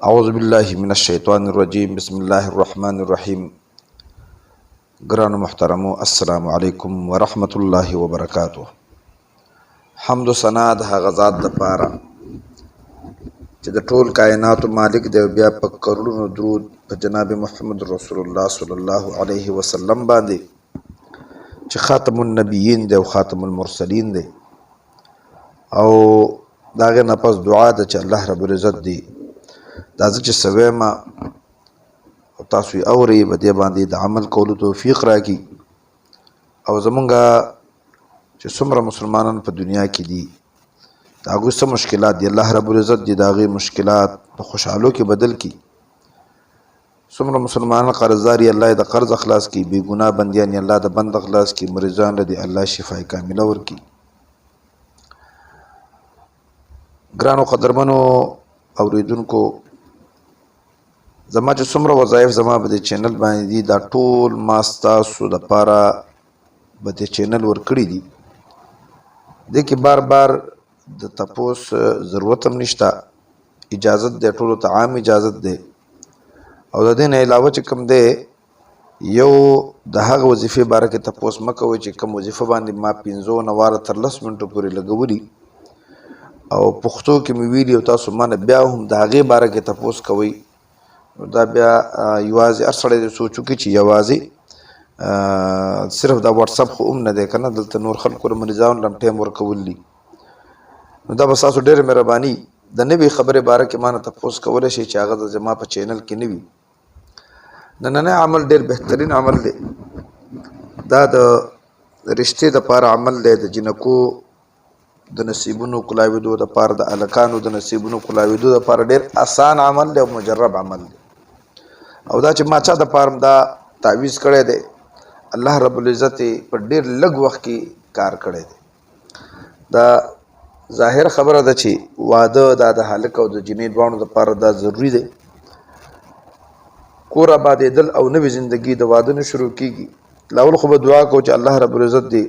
اعوذ بالله من الشیطان الرجیم، بسم الله الرحمن الرحیم. ګرانو محترمو، السلام علیکم ورحمت الله وبرکاته. حمد و ثنا د هغه ذات د پاره چې د ټول کائناتو مالک دی، او بیا په کروڑونو درود په جناب محمد رسول الله صلی الله علیه وسلم باندې چې خاتم النبیین دی او خاتم المرسلین دی. او د هغې نه پس دعا ده چې الله رب العزت دی دا زه چې څه وایم او تاسو یې اورئ، په دې باندې د عمل کولو توفیق راکړي. او زمونږ چې څومره مسلمانان په دنیا کې دي، د هغوی څه مشکلات دي، الله رب العزت دې د هغوی مشکلات په خوشحالو کې بدل کړي. څومره مسلمانان قرضدار یې، الله یې د قرض خلاص کړي. بې ګناه بندیان یې الله د بند خلاص کړي. مریضان له دې الله شفای کامله ورکړي. ګرانو قدرمنو اوریدونکو، زما چې څومره وظایف زما په دې چینل باندې دي، دا ټول ما ستاسو دپاره په دې چینل ورکړي دي. دې کې بار بار د تپوس ضرورت هم نشته. اجازت دی، ټولو ته عام اجازت دی. او د دې نه علاوه چې کوم دی، یو د هغه وظیفې باره کې تپوس مه کوئ چې کوم وظیفه باندې ما 5 نه واره تر 10 منټو پورې لګولي او پښتو کې مې ویلي، او تاسو ما نه بیا هم د هغې باره کې تپوس کوئ، نو دا بیا یوازې هر سړی دې سوچ وکړي چې یوازې صرف دا واتساپ خو هم نه دی که نه، دلته نور خلکو له مریضانو له هم ټایم ورکول دي. نو دا به ستاسو ډېره مهرباني، د نوې خبرې باره کې ما نه تپوس کولی شئ چې هغه د زما په چینل کې نه وي. نننی عمل ډېر بهترین عمل دی. دا د رشتې دپاره عمل دی، د جینکو د نصیبونو کولاوېدو دپاره، د هلکانو د نصیبونو کولاوېدو دپاره ډېر اسان عمل دی او مجرب عمل دی. او دا چې ما چا دپاره هم دا تعویذ کړی دی، الله رب العزت یې په ډېر لږ وخت کې کار کړی دی. دا ظاهر خبره ده چې واده دا د هلک او د جینۍ دواړو دپاره دا ضروري دی. کور آبادېدل او نوې زندگی د واده نه شروع کیږي. لاول خو به دعا کوو چې الله رب العزت دې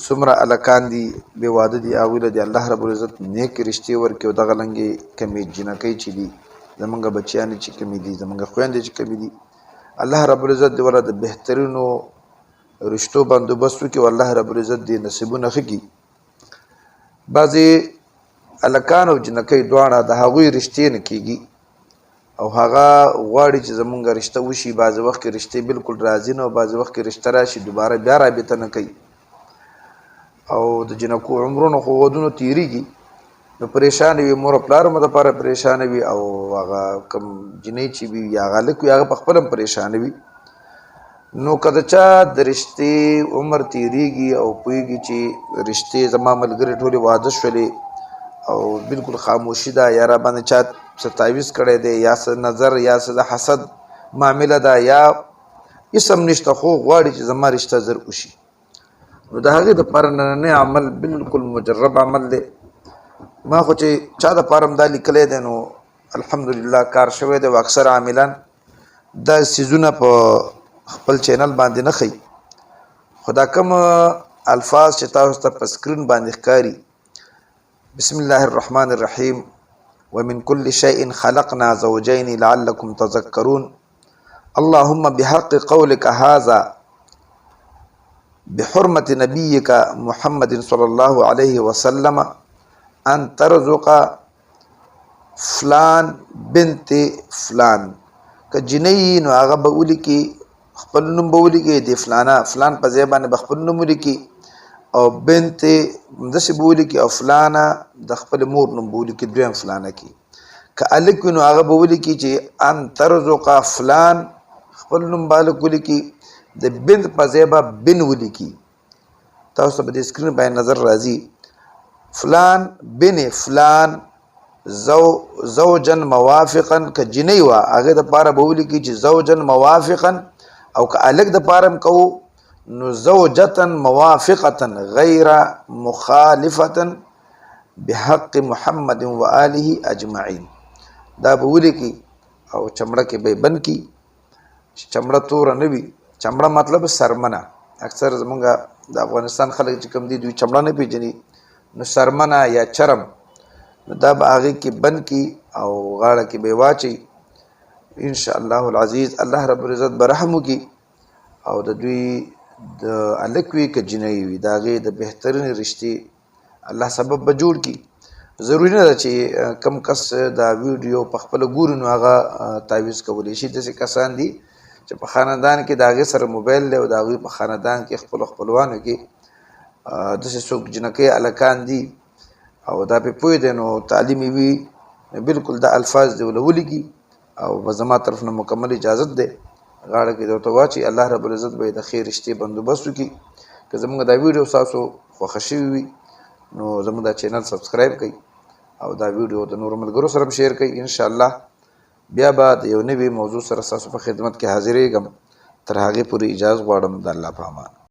څومره هلکان دي بې واده دي، هغوی له دې الله رب العزت نیکې رشتې ورکړي. او دغه لنګې کمې جینکۍ چې دي، زمونږ بچیانې چې کمې دي، زمونږ خویندې چې کمې دي، الله رب العزت دې ورله د بهترینو رشتو بندوبست وکړي او الله رب العزت دې نصیبونه ښه کړي. بعضې هلکان او جینکۍ دواړه د هغوی رشتې نه کیږي او هغه غواړي چې زمونږ رشته وشي. بعضې وخت کې رشتې بالکل راځي نه، او بعضې وخت کې رشته راشي، دوباره بیا رابطه نه کوي. او د جینکو عمرونه خو ودونو تیریږي، نو پریشان وي، مور او پلار مو دپاره پریشان وي، او هغه کوم جینۍ چې وي یا هغه هلک وي، هغه په خپله هم پریشان وي. نو که د چا د رشتې عمر تیریږي او پوهېږي چې رشتې زما ملګرې ټولې واده شولې او بالکل خاموشي ده، یا را باندې چا څه تعویذ کړی دی، یا څه نظر یا څه د حسد معامله ده، یا هېڅ هم نشته، خو غواړي چې زما رشته زر وشي، نو د هغې دپاره نننی عمل بالکل مجرب عمل دی. ما خو چې چا دپاره هم دا لیکلی دی، نو الحمدلله کار شوی دی. او اکثر عاملان دا څیزونه په خپل چینل باندې نه ښیي، خو دا کوم الفاظ چې تاسو ته په سکرین باندې ښکاري، بسم الله الرحمن الرحیم، ومن كل شيء خلقنا زوجين لعلكم تذكرون، اللهم بحق قولك هذا بحرمة نبيك محمد صلى الله عليه وسلم أن ترزق فلان بنت فلان. که جینۍ نو هغه به ولیکي، خپل نوم به ولیکي، د فلانه فلان په ځای باندې به خپل نوم ولیکي او بنت داسې به ولیکي، او فلانه د خپل مور نوم به ولیکي دویم فلانه کې. که هلک وي نو هغه به ولیکي چې ان ترزق فلان، خپل نوم به هلک ولیکي، د بنت په ځای به بن ولیکي. تاسو ته په دې سکرین باندې نظر راځي، فلان بن فلان زوجا موافقا. که جینۍ وه هغې دپاره به ولیکي چې زوجا موافقا، او که هلک دپاره هم کوو نو زوجة موافقة غیر مخالفة بحق محمد و آله اجمعین. دا به ولیکي او چمړه کې به یې بند کړي چې چمړه توره نه وي. چمړه مطلب سرمنه. اکثر زمونږ د افغانستان خلک چې کوم دي، دوی چمړه نه پیژني، نو سرمنه یا چرم، نو دا به هغې کې بند کړي. او غاړه کې به واچي، ان شاء الله العزیز الله رب العزت به رحم وکړي او د دوی د الک وي که جینۍ وي، د هغې د بهترینې رشتې الله سبب به جوړ کړي. ضروري نه ده چې کم کس دا ویډیو په خپله ګوري نو هغه تعویذ کولی شي. داسې کسان دي چې په خاندان کې د هغې سره موبایل دی او د هغوی په خاندان کې خپلو خپلوانو کې داسې څوک جینکۍ هلکان دي او دا پې پوه دی، نو تعلیم یې وي، بالکل دا الفاظ دې ورله ولیکي او به زما طرف نه مکمل اجازت دی، غاړه کې درته واچي. الله رب العزت به یې د ښې رشتې بندوبست وکړي. که زموږ دا ویډیو ستاسو خوښه شوې وي نو زموږ دا چینل سبسکرایب کړئ او دا ویډیو د نورو ملګرو سره هم شیر کړئ. ان شاء الله بیا به د یو نوي موضوع سره ستاسو په خدمت کې حاضرېږم. تر هغې پورې اجازه غواړم. د الله په امان.